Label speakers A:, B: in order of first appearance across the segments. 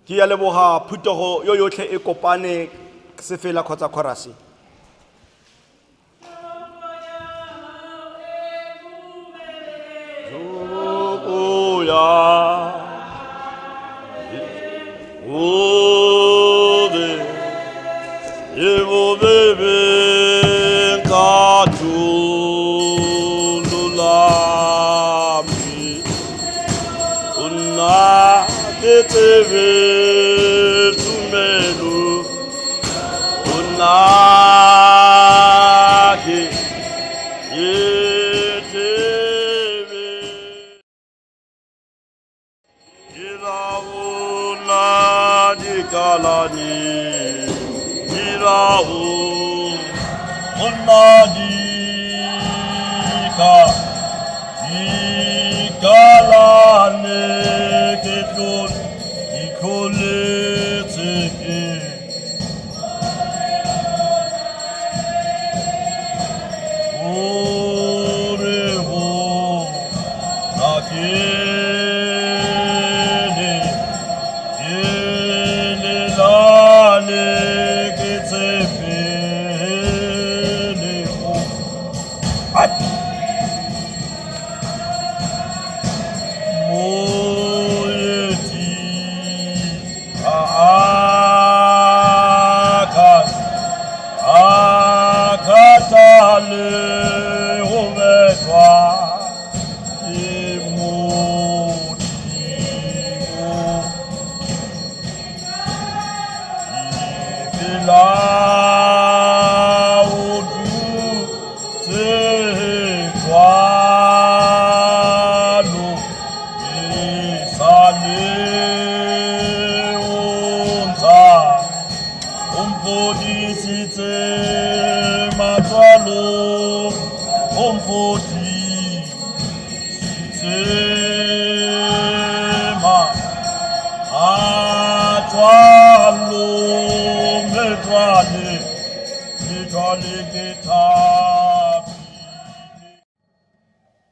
A: Ke ya leboga phuthego yo yotlhe e kopane sefela kgotsa chorus.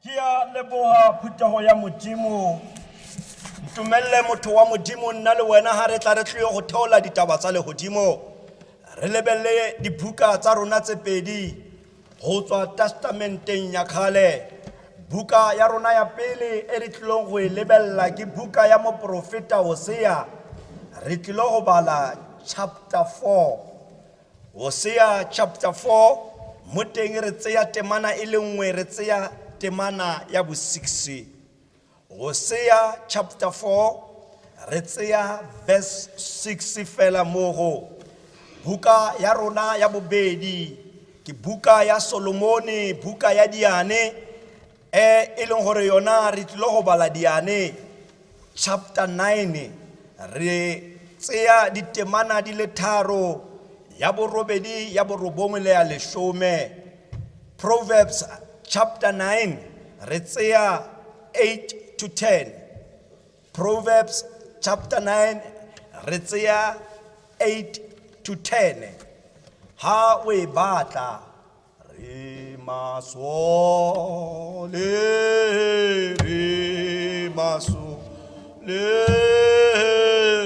A: Ke a leboga phuthego ya Modimo. Ntumelle motho wa Modimo nna le wena ha re tla re tlile go theola ditaba tsa legodimo. Re lebelele dibuka tsa rona tse pedi go tswa testamenteng ya kgale. Buka ya rona ya pele e re tlileng go e lebella ke buka ya moprofeta Hosea. Re tlile go bala chapter 4. Hosea chapter 4 mo teng re tseya temana e le nngwe re tseya temana ya bo 6. Hosea chapter 4 re tseya verse 6 fela mo go. Buka ya rona ya bobedi ke buka ya Solomone, buka ya Diane e leng gore yona re tlile go bala Diane chapter 9 re tseya ditemana di le tharo ya borobedi ya borobongwe le ya leshome. Proverbs chapter 9 re tseya 8 to 10. Proverbs chapter 9 re tseya 8 to 10. Ha o e batla re masole re masole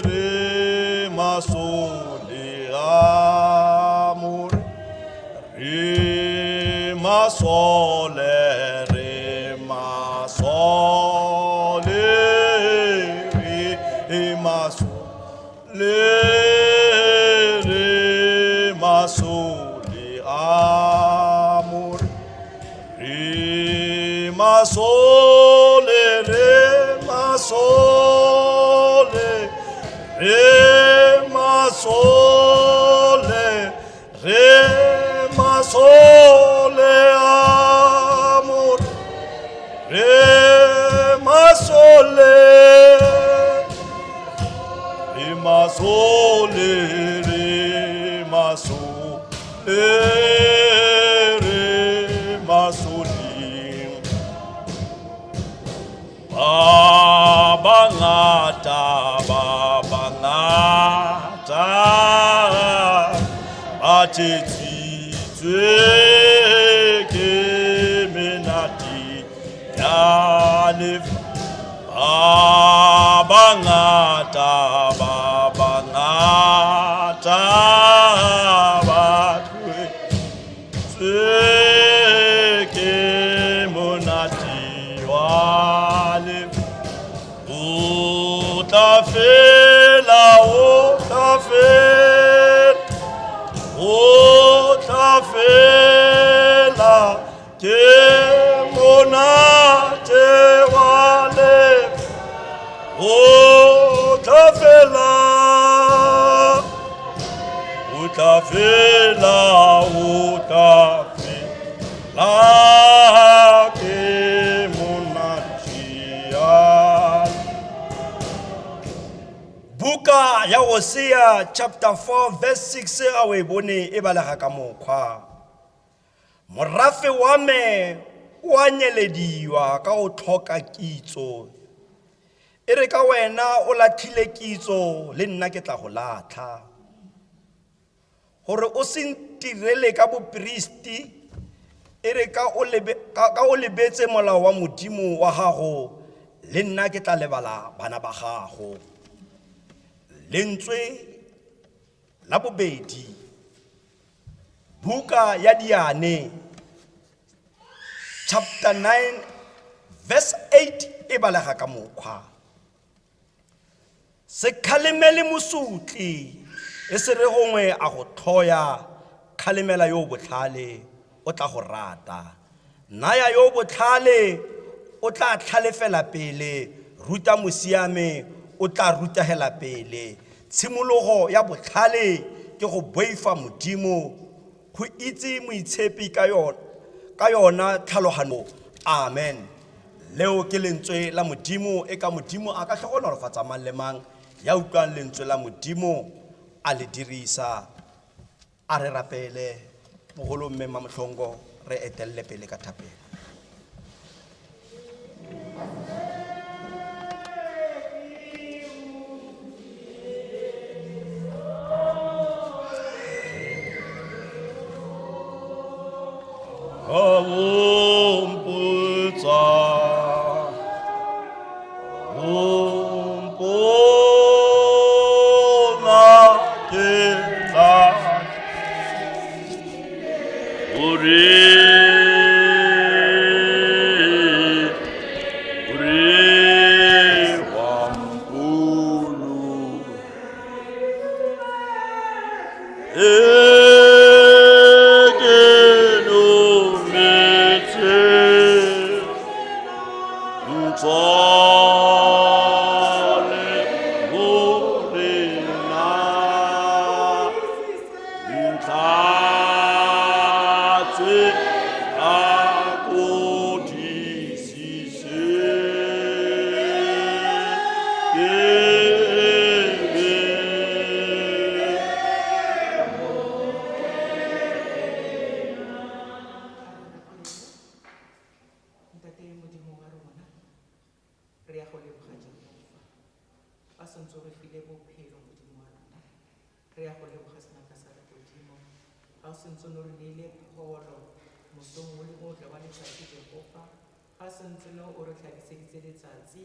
A: re masole amor re masole re masole re masole re masole amor re masole re masole re masole re masole amor re masole re masole re masole re masole ba bangata ba bangata ba thetsitswe ke menate ya lefa ba bangata ba Ba ba tlohetse ke monate wa le o tla fela, o tla fela, o tla fela, ke monate wa le o tla fela, o tla fela, o tla fela, ke monate wa. Buka ya Hosea chapter 4 verse 6 ga o e bone e balega ka mokgwa. Morafe wa me o a nyelediwa ka go tlhoka kitso. E re ka wena o latlhile kitso le nna ke tla go latlha. Gore o se ntirele ka bopristi e re ka o lebe, ka o lebetse molao wa Modimo wa gago le nna ke tla lebala bana ba gago. Lentswe la bobedi, buka ya Diane chapter 9 verse 8 e balega ka mokgwa. Se kgalemele mosotli e se re gongwe a go tlhoya, kgalemela yo o botlhale o tla go rata. Naya yo o botlhale o tla tlhalefela pele, ruta mosiame o tla rutagela pele. Tshimologo ya botlhale ke go boifa Modimo, go itse moitshepi ka yona, ka yona tlhaloganyo. Amen. Leo ke lentswe la Modimo, e ka Modimo a ka tlhogonolofatsa mang le mang ya utlwang lentswe la Modimo a le dirisa. A re rapele, mogolo mme Mamohlongo, re etelele pele ka thapelo.
B: Ntate Modimo wa rona, re ya go leboga Jehova. Fa santse o re file bophelo Modimo wa rona, re ya go leboga senatla sa legodimo. Ga o santse o re neile pholo mosong o le motle wa letsatsi Jehova, ga santse o re tlhabiseditse letsatsi,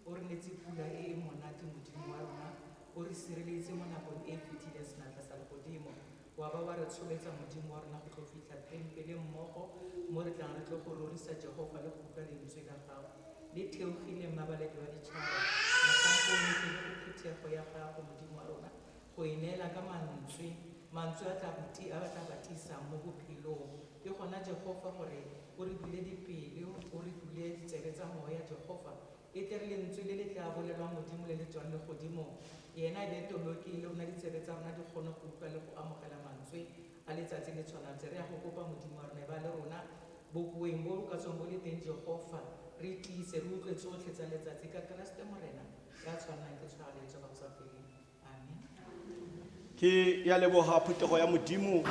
B: o re neetse pula e e monate Modimo wa rona, o re sireleditse mo nakong e e fetileng senatla sa legodimo. Wa ba wa re tsholetsa Modimo wa rona go tlo fitlha tempele mmogo mo re tlang re tlo go rorisa Jehova le go utlwa lentswe la gago. Le theogile mmabaledi wa ditšhaba, motlhanka o neetseng go phuthego ya gago Modimo wa rona, go e neela ka mantswe, mantswe a tla a tla ba tiisang mo bophelong. Ke gona Jehova gore o re bule dipelo, o re bule ditsebe tsa moya Jehova, e tle re lentswe le le tla bolelwang Modimo le le tswang legodimong, yena e be toloki le rona ditsebe tsa rona di kgone go utlwa le go amogela mantswe a letsatsi le tshwanang. Re ya go kopa Modimo wa rona e ba le rona bokoeng bo ka tswang bo le teng Jehova, re tiise re utlwe tsotlhe tsa letsatsi ka Kreste Morena ya tshwanang ke tshwareletso ka go sa feleng. Amen.
A: Ke ya leboga phuthego ya Modimo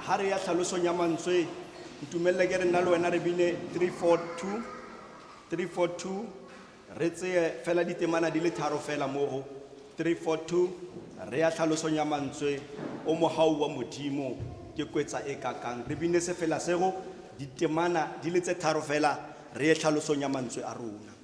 A: ha re ya tlhalosong ya mantswe. Ntumelle ke re nna le wena re bine 342, 342, re tseye fela ditemana di le tharo fela mo go 342, re ya tlhalosong ya mantswe o mogau wa Modimo ke kwetsa e kakang. Re bine se fela sego ditemana di le tse tharo fela, re ye tlhalosong ya mantswe a rona.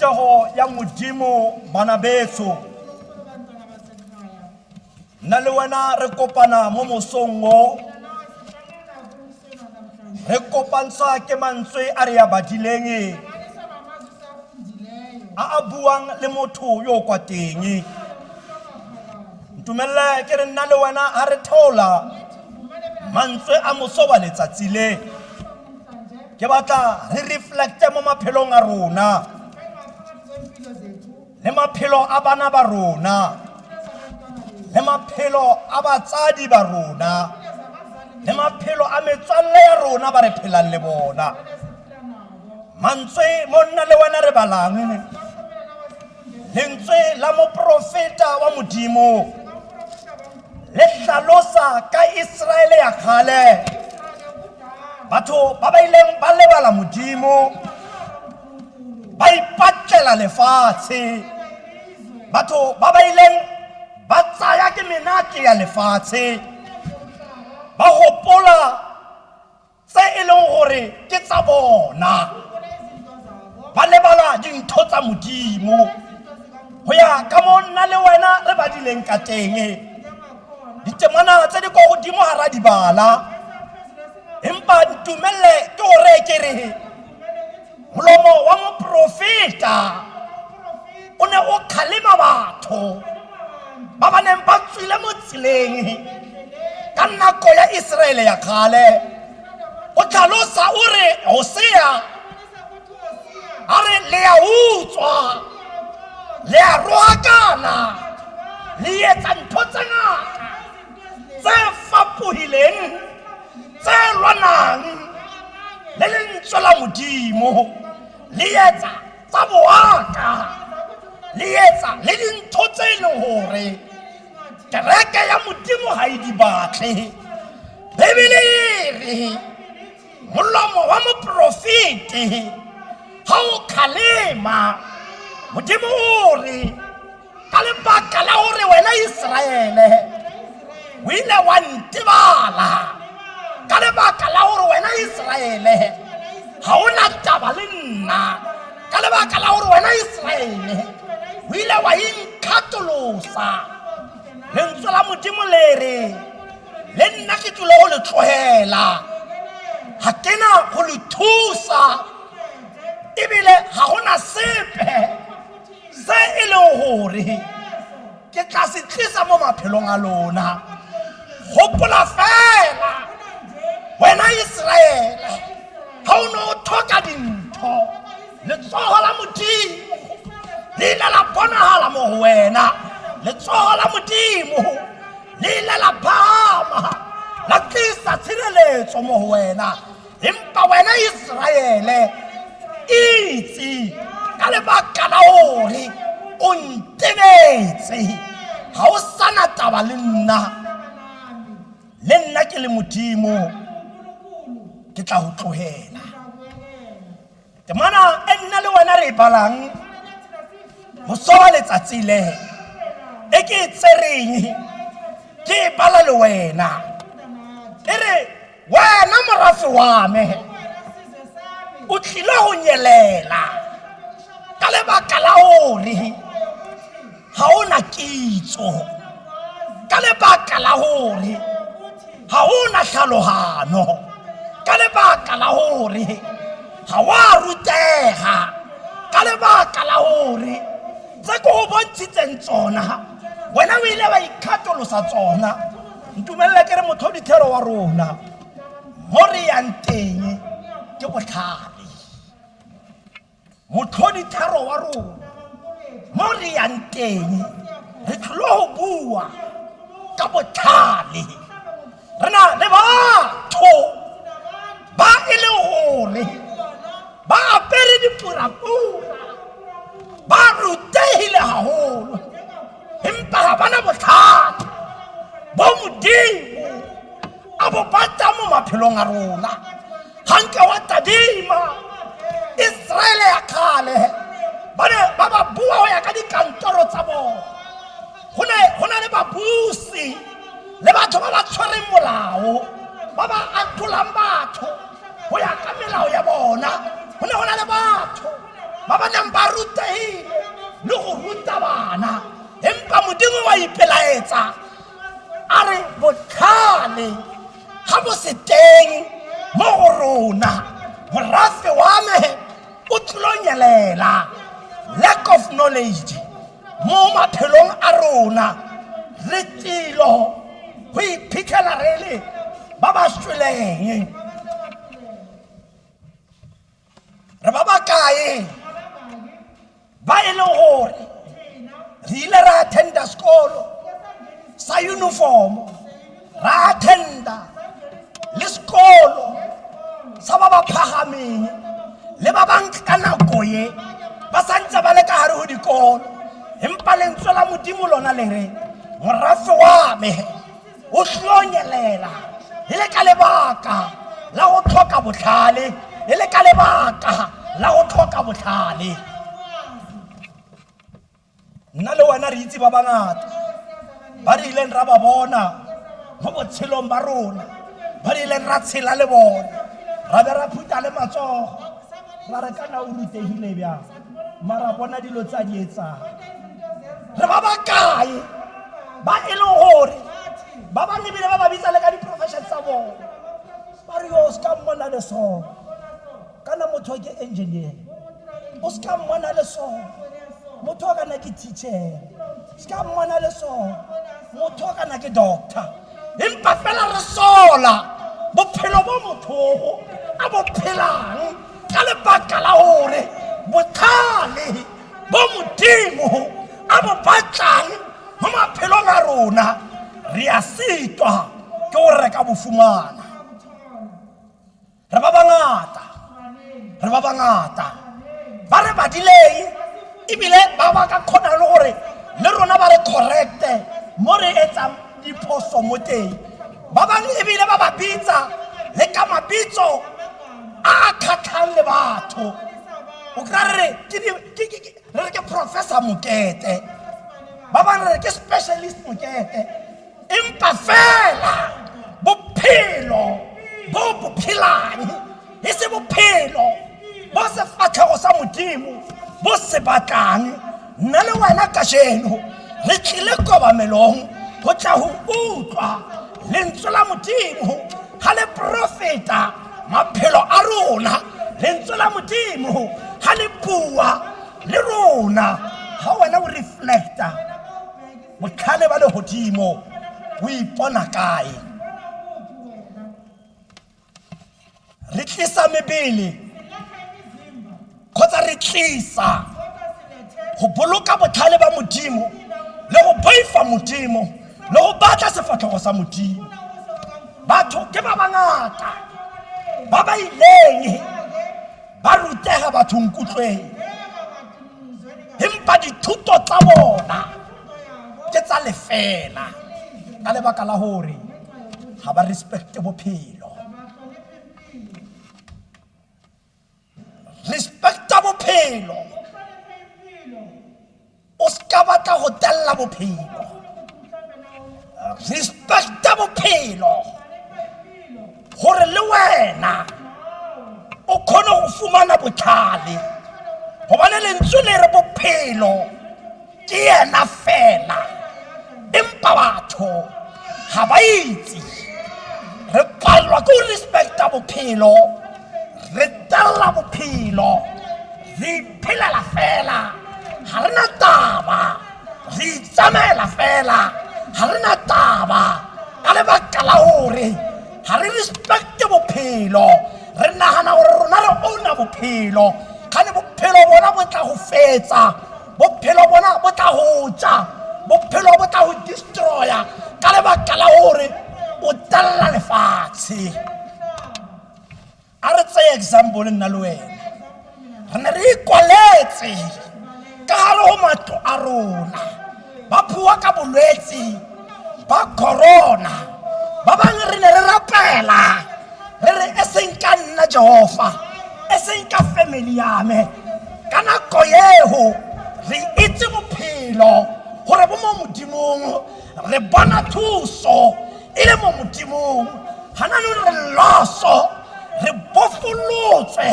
A: Phuthego ya Modimo bana betso nna le wena re kopana mo mosong o re kopantsha ke mantswe a re ya badileng a a buang le motho yo o kwa teng. Ntumelele ke re nna le wena ga re theola mantswe a moso wa letsatsi le ke batla re reflecte mo maphelong a rona le maphelo a bana ba rona le maphelo a batsadi ba rona le maphelo a metswalle ya rona ba re phelang le bona. Mantswe mo nna le wena re balang lentswe la moprofeta wa Modimo le hlalosa ka Iseraele ya kgale, batho ba ba ileng ba lebala Modimo ba ipatlela lefatshe, batho ba ba ileng ba tsaya ke menate ya lefatshe, ba gopola tse e leng gore ke tsa bona, ba lebala dintho tsa Modimo. Go ya ka mo nna le wena re badileng ka teng, ditemana tse di kwa godimo ga ra di bala, empa ntumelele ke gore ke re molomo wa moprofeta o ne o kgalema batho ba ba neng ba tswile mo tseleng ka nako ya Iseraele ya kgale. O tlhalosa o re Hosea a re le a utswa, le a rohakana, le etsa ntho tse ngata tse fapohileng tse lwanang le lentswe la Modimo, le etsa tsa boaka, le etsa le dintho tse e leng gore kereke ya Modimo ga e di batle. Bibele e re molomo wa moprofete ga o kgalema, Modimo o re ka lebaka la gore wena Iseraele o ile wa ntebala, ka lebaka la gore wena Iseraele ga o na taba le nna, ka lebaka la gore wena Iseraele o ile wa inkgatolosa. Lentswe la Modimo le re le nna ke tlile go le tlogela, ga ke na go le thusa, ebile ga gona sepe se e leng gore ke tla se tlisa mo maphelong a lona. Gopola fela wena Iseraele, ga o ne o tlhoka dintho, letsogo la Modimo le ile la bonagala mo go wena, letsogo la Modimo le ile la phahama la tlisa tshireletso mo go wena. Empa wena Iseraele, itse ka lebaka la gore o ntebetse, ga o sana taba le nna, le nna ke le Modimo ke tla go tlogela. Temana e nna le wena re e balang moso wa letsatsi le e ke e tsereng ke e bala le wena, e re wena morafe wa me o tlile go nyelela ka lebaka la gore ga o na kitso, ka lebaka la gore ga o na tlhalogano, ka lebaka la gore ga wa rutega, ka lebaka la gore tse ke go bontshitseng tsona wena o ile wa ikgatolosa tsona. Ntumelele ke re motho dithero wa rona mo re yang teng ke botlhale. Motlhodithero wa rona mo re yang teng re tlholo go bua ka botlhale. Re na le batho ba e leng gore ba apere dipurapura, ba rutegile haholo, empa ga ba na botlhale bo Modimo a bo batla mo maphelong a rona. Ga nke wa tadima Iseraele ya kgale, ba ne ba ba bua go ya ka dikantoro tsa bona. Go ne go na le babusi le batho ba ba tshwereng molao, ba ba atholang batho go ya ka melao ya bona. Go ne go na le batho Ba ba neng ba rutegile le go ruta bana, empa Modimo wa ipelaetsa a re botlhale ga bo se teng mo go rona, morafe wa me o tlilo nyelela. Lack of knowledge mo maphelong a rona, re tlilo go iphitlhela re le ba ba shweleng. Re ba bakae ba e leng gore re ile ra attenda sekolo sa uniform, ra attenda le sekolo sa ba ba phagameng le ba bang ka nako ye ba santse ba le ka gare go dikolo, empa lentswe la Modimo lona le re morafe wa me o hlonyelela e le ka lebaka la go tlhoka botlhale, e le ka lebaka la go tlhoka botlhale. Nna le wena re itse ba bangata ba re ileng ra ba bona mo botshelong ba rona, ba re ileng ra tshela le bona, ra be ra phuta le matsogo ra re kana o rutegile bjang, mara bona dilo tsa di etsang. Re ba bakae ba e leng gore ba bangwe ebile ba ba bitsa le ka di-profession tsa bona, ba re yo o se ka mmona le sona, kana motho ke engineer, o se ka mmona le sona, motho o kana ke teacher, se ka mmona le sona, motho o kana ke doctor. Empa fela re sola bophelo bo mothogo a bo phelang ka lebaka la gore botlhale bo Modimo a bo batlang mo maphelong a rona re a sitwa ke gore re ka bo fumana. Re ba bangata, re ba bangata ba re badileng ebile ba ba ka kgona le gore le rona ba re correcte mo re etsang diphoso mo teng. Ba bangwe ebile ba ba bitsa le ka mabitso a a kgatlhang le batho. O kry-a re re ke Professor Mokete, ba bangwe re re ke Specialist Mokete, empa fela bophelo bo bo phelang e se bophelo bo sefatlhego sa Modimo bo se batlang. Nna le wena kajeno re tlile kobamelong go tla go utlwa lentswe la Modimo ga le profeta maphelo a rona, lentswe la Modimo ga le bua le rona. Ga wena o reflecta botlhale ba legodimo, o ipona kae? Re tlisa mebele kgotsa re tlisa go boloka botlhale ba Modimo le go boifa Modimo le go batla sefatlhogo sa Modimo. Batho ke ba bangata ba ba ileng ba rutega batho nkutlweng, empa dithuto tsa bona ke tsa lefela ka lebaka la gore ga ba respecte bophelo. Respecta bophelo, o se ka batla go tella bophelo. Respecta bophelo gore le wena o kgone go fumana botlhale, gobane lentswe le re bophelo ke yena fela, empa batho ga ba itse. Re palelwa ke go respecta bophelo, re tella bophelo, re iphelela fela, ga re na taba, re itsamaela fela, ga re na taba ka lebaka la gore ga re respecte bophelo. Re nagana gore rona re owna bophelo, gane bophelo bona bo tla go fetsa, bophelo bona bo tla go ja, bophelo bo tla go destroya ka lebaka la gore o tella lefatshe. A re tseye example, nna le wena re ne re ikwaletse ka gare go matlo a rona, ba bua ka bolwetse ba corona, ba bangwe re ne re rapela re re e seng ka nna Jehova, e seng ka family ya me. Ka nako eo re itse bophelo gore bo mo Modimong, re bona thuso e le mo Modimong. Gana nong re loso, re bofolotswe,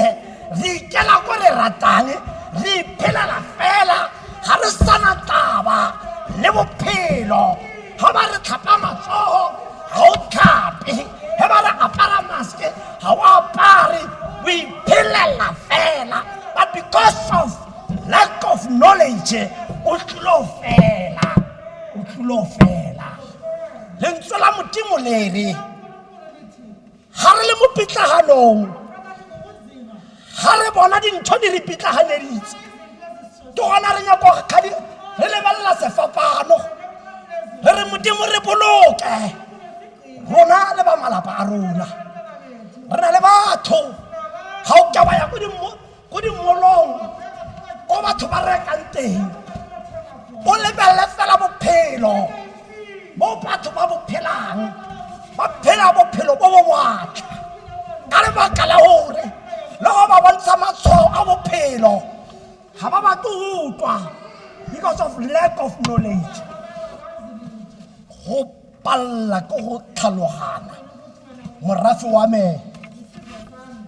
A: re ikela ko re ratang, Re iphelela fela, ga re sana taba le bophelo. Ga ba re tlhapa matsogo, ga o tlhape. Ge ba re apara maske, ga o apare. O iphelela fela, but because of lack of knowledge o tlilo fela, o tlilo fela. Lentswe la Modimo le re ga re le mo pitlaganong, ga re bona dintho di re pitlaganeditse, ke gona re nyako re lebelela sefapano, re re Modimo re boloke rona le ba malapa a rona. Re na le batho, ga o ka ba ya ko dimolong ko batho ba rekang teng, o lebelele fela bophelo bo batho ba bo phelang, ba phela bophelo bo bo boatla ka lebaka la gore le go ba bontsha matshwao a bophelo ga ba batle go utlwa because of lack of knowledge. Go palela ke go tlhalogana, morafe wa me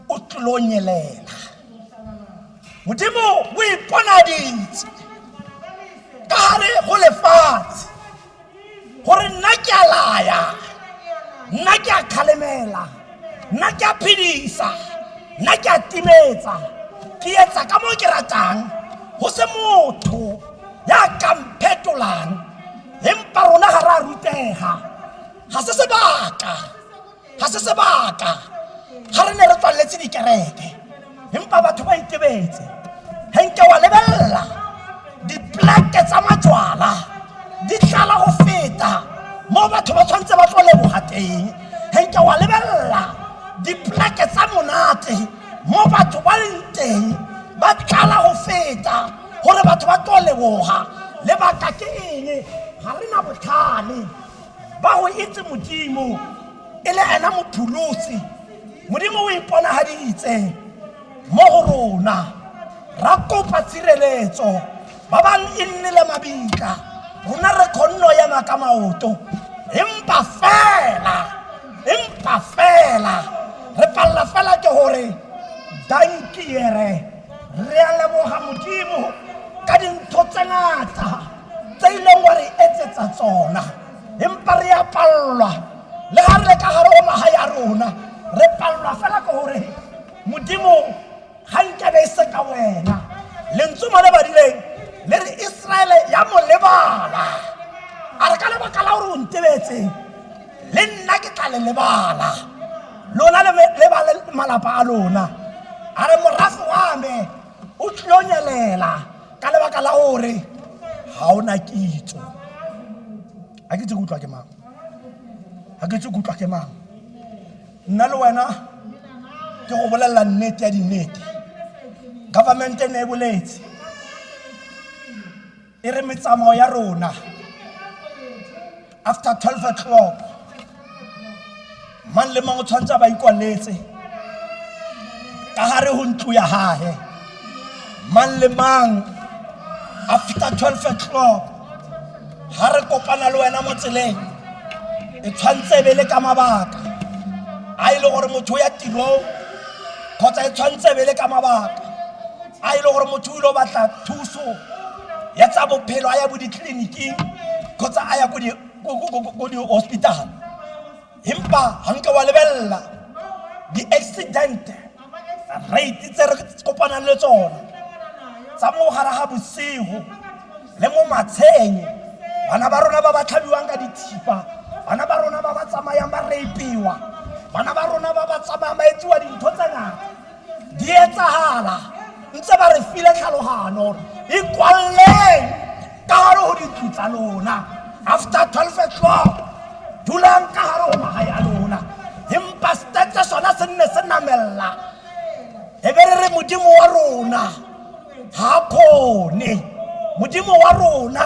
A: o tlilo nyelela. Modimo o iponaditse ka gare go lefatshe gore nna ke a laya, nna ke a kgalemela, nna ke a phedisa, nna ke a timetsa, ke etsa ka mo ke ratang, go se motho ya ka mphetolang. Empa rona ga re a rutega, ga se sebaka, ga se sebaka ga re ne re tswaletse dikereke, empa batho ba itebetse. Ge nke wa lebelela dipleke tsa majwala di tlala go feta mo batho ba tshwanetse ba tlo leboga teng. Ge nke wa lebelela dipleke tsa monate mo batho ba leng teng ba tlala go feta gore batho ba tlo leboga. Lebaka ke eng? Ga re na botlhale ba go itse Modimo e le ena mopholosi. Modimo o iponagaditse mo go rona, ra kopa tshireletso, ba bang e nnile mabitla, rona re kgonno ema ka maoto, empa fela, empa fela re palela fela ke gore dankiere. Re a leboga Modimo ka dintho tse ngata tse ileng wa re etsetsa tsona, empa re a pallwa le ga re le ka gare go magae a rona, re pallwa fela ke gore Modimo ga nkabe e se ka wena. Lentswe mo le badileng le re Israele ya mo lebala, a re ka lebaka la gore o ntebetse le nna ke tla le lebala, lona le ba malapa a lona. A re morafe wa me o tlilo nyelela ka lebaka la gore ga o na kitso. Ga ke itse ke utlwa ke mang, ga ke itse ke utlwa ke mang. Nna le wena ke go bolelela nnete ya dinnete. Government e ne e boletse e re metsamao ya rona after 12 o'clock mang le mang o tshwanetse a ba ikwaletse ka gare go ntlo ya gage. Mang le mang after 12 o'clock ga re kopana le wena mo tseleng e tshwanetse e be le ka mabaka a e le gore motho o ya tirong, kgotsa e tshwanetse e be le ka mabaka a e le gore motho o ile o batla thuso ya tsa bophelo, a ya bo ditleliniking kgotsa a ya ko di-hospital. Empa ga nke wa lebelela di-accident rate tse re kopanang le tsona tsa mo gare ga bosigo le mo matsheng, bana ba rona ba ba tlhabiwang ka dithipa, bana ba rona ba ba tsamayang ba rapiwa, bana ba rona ba ba tsamayang ba etsiwa dintho tse ngata di etsagala, ntse ba re file tlhalogano gore ikwalleng ka gare go dintlo tsa lona after 12 o'clock, dulang ka gare go magae a lona. Empa stetse sona se nne se namella, e be re re Modimo wa rona ga a kgone, Modimo wa rona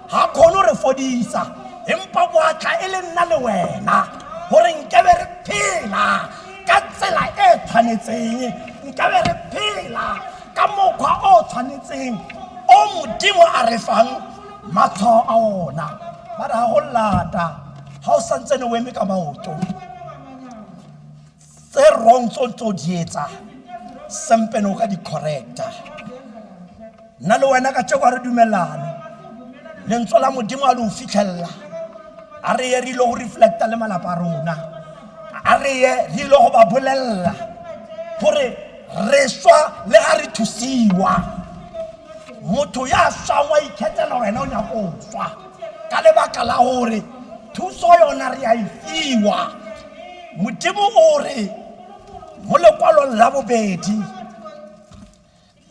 A: ga a kgone go re fodisa, empa boatla e le nna le wena gore nkebe re phela ka tsela e tshwanetseng, nkabe re phela ka mokgwa o tshwanetseng o Modimo a re fang matshwao a ona. Ba re ga go lata ga o santsene o eme ka maoto, tse wrong tse o ntse o di etsa sempene o ka di correcta. Nna le wena ka tšeko a re dumelane. Lentswe la Modimo a le o fitlhelela. A re ye re ile go reflecta le malapa a rona. A re ye re ile go ba bolelela gore re swa le ga re thusiwa. Motho ya swang wa ikgethela gore ena o nyaka go swa ka lebaka la gore thuso yona re a e fiwa. Modimo o re mo lekwalong la bobedi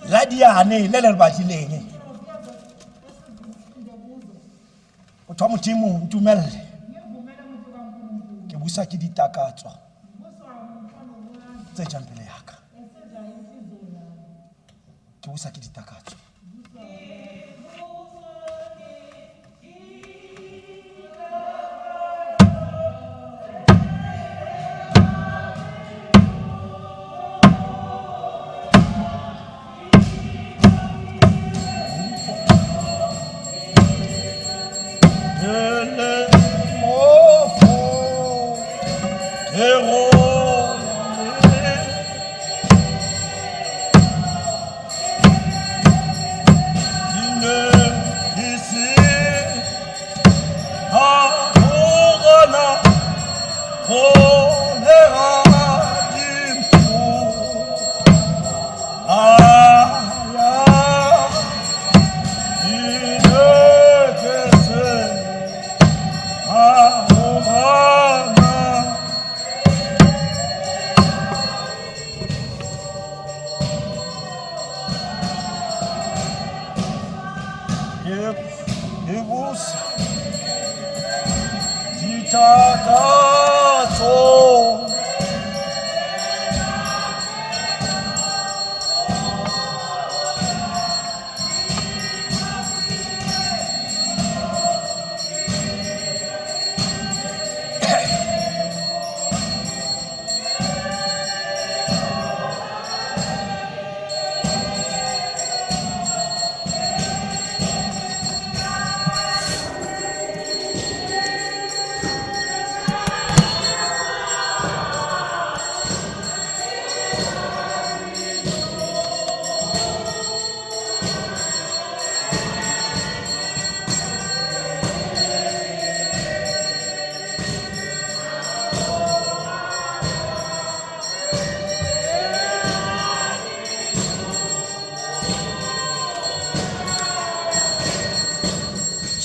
A: la diane le le re badileng motho wa modimo ntumelele ke busa ke ditakatso tse jang pele yaka ke busa ke ditakatso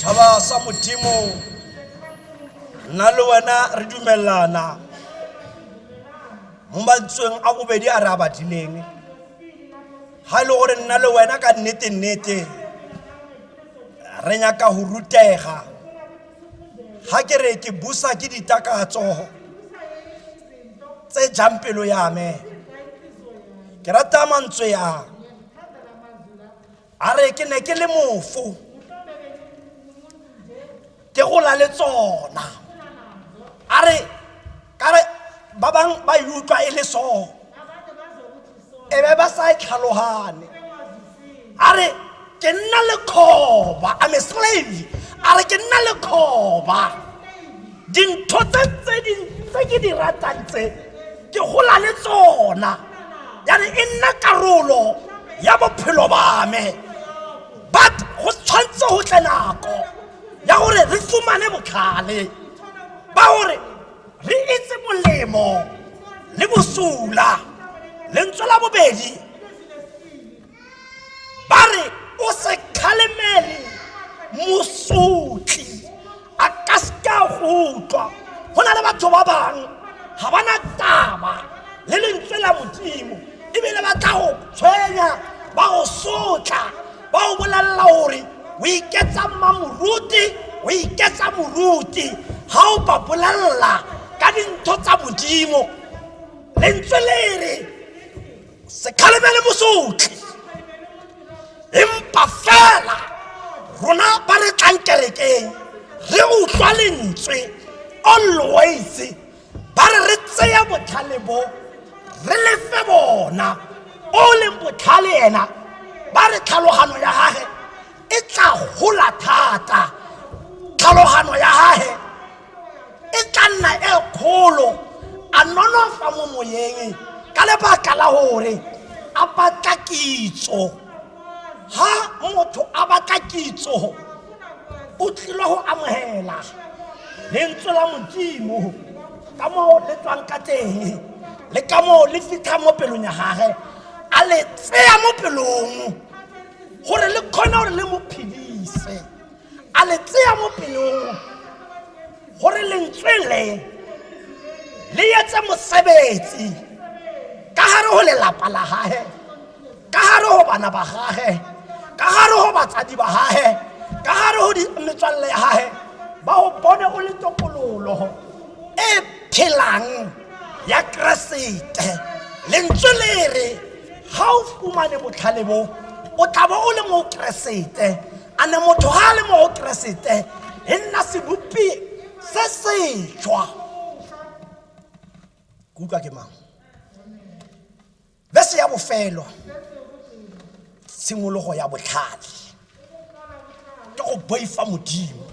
A: Tšhaba sa Modimo, nna le wena re dumelana mo mantsweng a bobedi a re a badileng. Ga e le gore nna le wena ka nnete-nnete re nyaka go rutega, ga ke re ke busa ke ditakatso tse jang pelo ya me. Ke rata mantswe a. A re ke ne ke le mofo, ke gola le tsona. A re ka re ba bang ba e utlwa e le so, e be ba sa e tlhalogane. A re ke nna lekgoba, I'm a slave. A re ke nna lekgoba, dintho tse tse ding tse ke di ratang tse ke gola le tsona, yane e nna karolo ya bophelo ba me. But go tshwanetse go tle nako ya gore re fumane botlhale ba gore re itse molemo le bosula. Lentswe la bobedi ba re o se kgalemele mosotli, a ka se ka go utlwa. Go na le batho ba bang ga ba na taba le lentswe la Modimo, ebile ba tla go tshwenya, ba go sotla, ba go bolelela gore o iketsa mmamoruti, o iketsa moruti. Ga o ba bolelela ka dintho tsa Modimo, lentswe le re se kgalemele mosotli. Empa fela rona ba re tlang kerekeng re utlwa lentswe always, ba re re tseya botlhale bo re lefe bona o leng botlhale ena, ba re tlhalogano ya gage e tla gola thata, tlhalogano ya gage e tla nna e kgolo, a nonofa mo moyeng ka lebaka la gore a batla kitso. Ha motho a batla kitso, o tlile go amogela lentswe la Modimo ka moo le tswang ka teng le ka moo le fitlhang mo pelong ya gage, a le tseya mo pelong gore le kgone gore le mo phedise, a le tseya mo pelong gore lentswe le le etse mosebetsi ka gare go lelapa la gage, ka gare go bana ba gage, ka gare go batsadi ba gage, ka gare go metswalle ya gage, ba go bone o le tokololo e phelang ya Keresete. Lentswe le re ga o fumane botlhale bo, o tla bo o le mo Keresete. A ne motho ga a le mo go Keresete e nna sebopi se sešwa. Ke utlwa ke mang? Bese ya bofelo, tshimologo ya botlhale ke go boifa Modimo.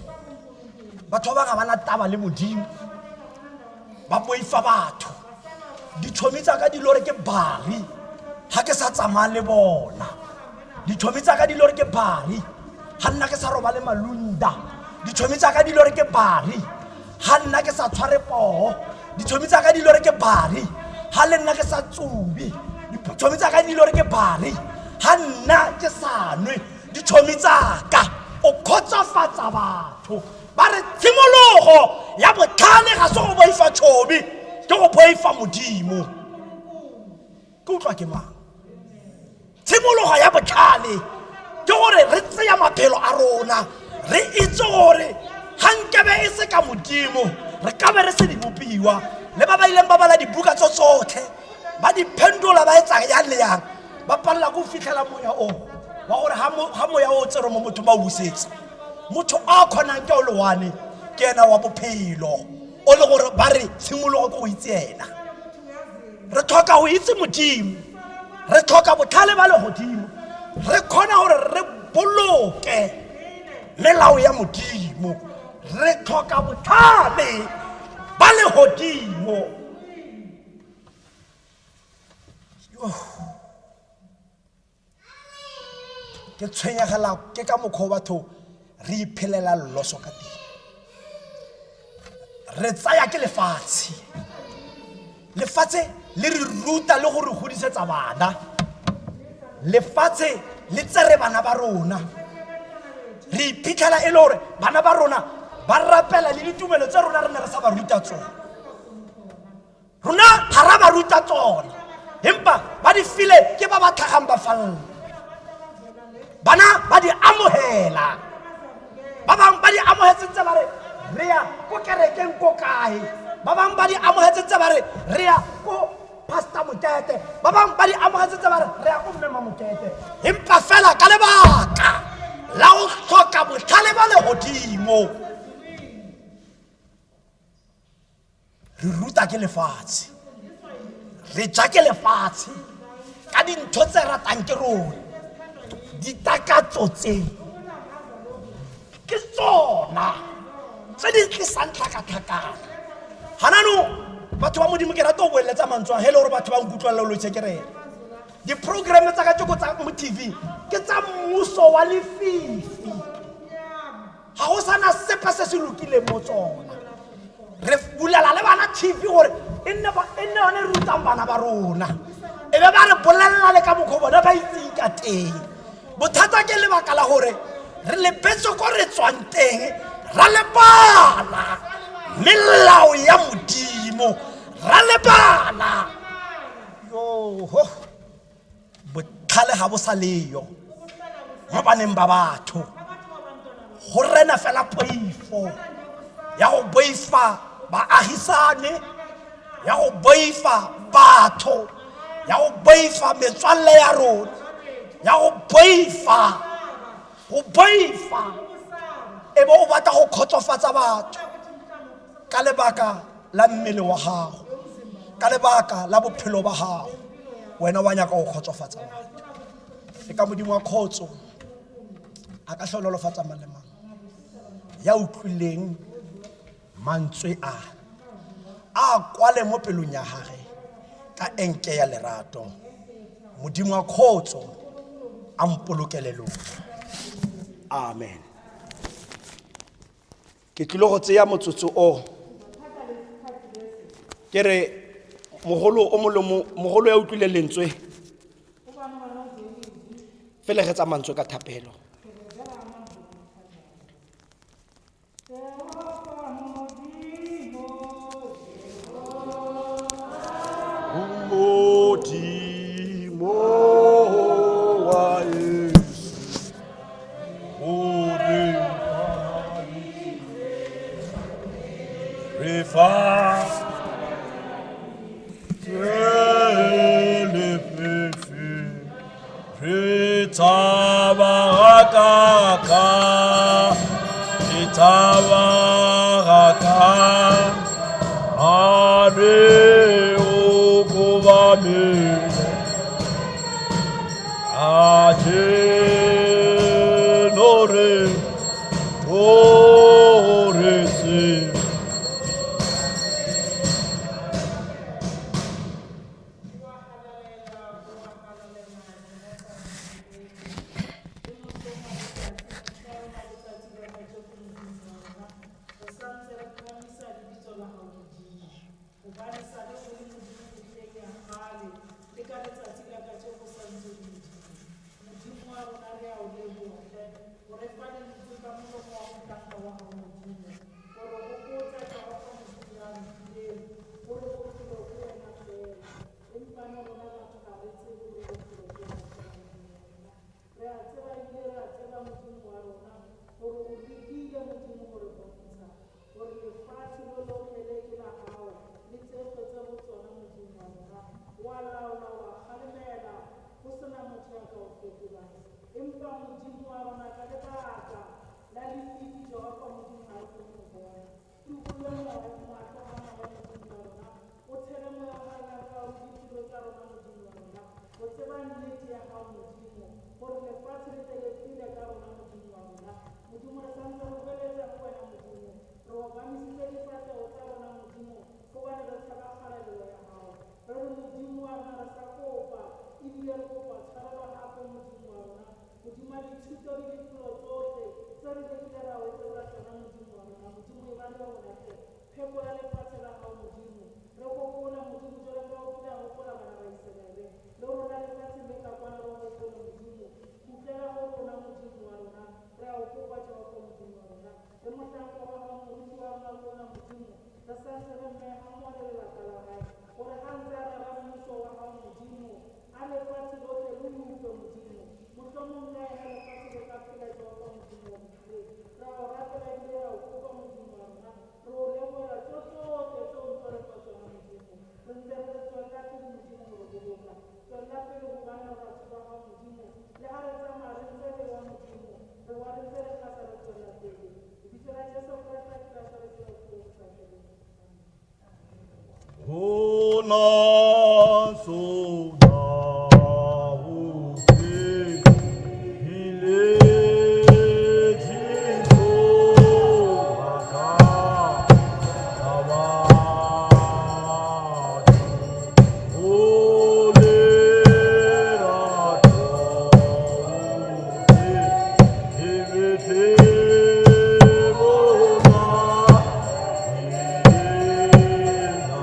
A: Batho ba ba ga bana taba le Modimo, ba boifa batho. Ditšhomi tsa ka di lore ke bari ga ke sa tsamaya le bona. Ditšhomi tsa ka di lore ke bari ga nna ke sa robale malunda. Ditšhomi tsa ka di lore ke bari ga nna ke sa tshware poo. Ditšhomi tsa ka di lore ke bari ga le nna ke sa tsubi. Ditšhomi tsa ka di lore ke bari ga nna ke sa nwe. Ditšhomi tsa ka o kgotsofatsa batho. Ba re tshimologo ya botlhale ga se go boifa tšhomi, ke go boifa Modimo. Ke utlwa ke mang? Tshimologo ya botlhale ke gore re tseya maphelo a rona, re itse gore ga nkebe e se ka Modimo re ka be re se dibopiwa. Le ba ba ileng ba bala dibuka tso tsotlhe ba di phentola ba etsa yang le yang, ba palela ko fitlhela moya o wa gore ga moya o tsere mo motho ba o busetse. Motho a kgonang ke o le one ke ena wa bophelo o le gore ba re tshimologo ke go itse ena. Re tlhoka go itse Modimo, re tlhoka botlhale ba legodimo, re kgona gore re boloke melao ya Modimo. Re tlhoka botlhale ba legodimo. Ke tshwenyegela ke ka mokgwa o batho re iphelela loso ka teng. Re tsaya ke lefatshe, lefatshe le re ruta le go re godisetsa bana, lefatshe le tsere bana ba rona. Re iphitlhela e le gore bana ba rona ba rapela le ditumelo tse rona re ne re sa ba ruta tsone. Rona ga ra ba ruta tsona, empa ba di file ke ba ba tlhagang ba falla. Bana ba di amogela, ba bangwe ba di amogetse ntse ba re re ya ko kerekeng ko kae, ba bangwe ba di amogetse ntse ba re re ya ko Pastor Mokete, ba bangwe ba di amogetse ntse ba re re ya ko Mme Mamokete. Empa fela ka lebaka la go tlhoka botlhale ba legodimo, re ruta ke lefatshe, re ja ke lefatshe ka dintho tse ratang ke rona. Ditakatso tse ke tsona tse di tlisang tlhakatlhakano. Ganano batho ba Modimo, ke rata go boeletsa mantswe a ge e le gore batho ba nkutlwelela lo ke rere diprogramme tsa ka tšoko tsa mo TV ke tsa mmuso wa lefifi. Ga go sana sepe se se lokileng mo tsona. Re bulela le bana TV gore e nne yone e rutang bana ba rona, e be ba re bolelela le ka mokgwa bona ba itseng ka teng. Bothata ke lebaka la gore re lebetse ko re tswang teng, ra lebala melao ya Modimo, ra lebala yoho. Botlhale ga bo sa leyo mo baneng ba batho, go rena fela poifo ya go boifa baagisane, ya go boifa batho, ya go boifa metswalle ya rona, ya go boifa go boifa e be o batla go kgotsofatsa batho ka lebaka la mmele wa gago, ka lebaka la bophelo ba gago, wena wa nyaka go kgotsofatsa batho. E ka Modimo wa kgotso a ka tlhonolofatsa mang le mang ya utlwileng mantswe a a kwale mo pelong ya gage ka enke ya lerato. Modimo wa kgotso. A mpolokele lona. Amen. Ke tlile go tseya motsotso o. Ke re mogolo o molomo mogolo ya utlwile lentswe. Felegetsa mantswe ka thapelo. Modimo wa Yesu, o re re fa lefefe, re tshaba ga ka, re tshaba ga ka, a re o kobamele, a jeno re toretse. Hona sona ho phele Jesu wa ka ka batho. O lerato se ebete bona yena Jesu.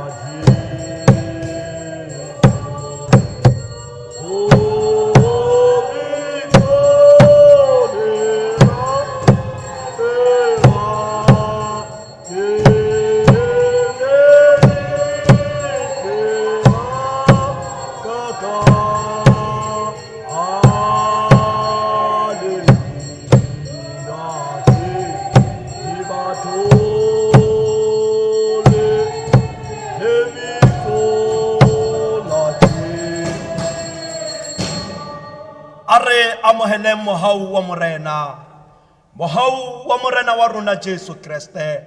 A: A re amoheleng mohau wa Morena, mohau wa Morena wa rona Jesu Kreste,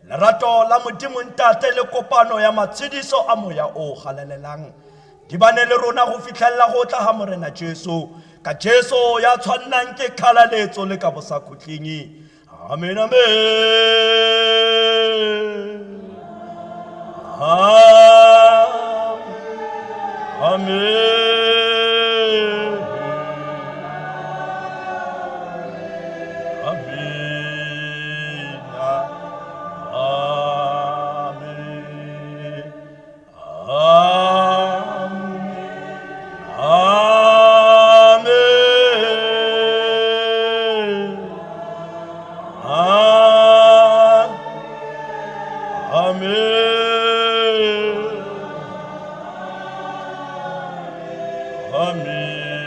A: lerato la Modimo Ntate le kopano ya matshediso a moya o halalelang di bane le rona go fitlhella go tla ha Morena Jesu, ka Jesu ya tshwannang ke kgalaletso le ka bosakhutleng. Amen, amen. Amen. Amen.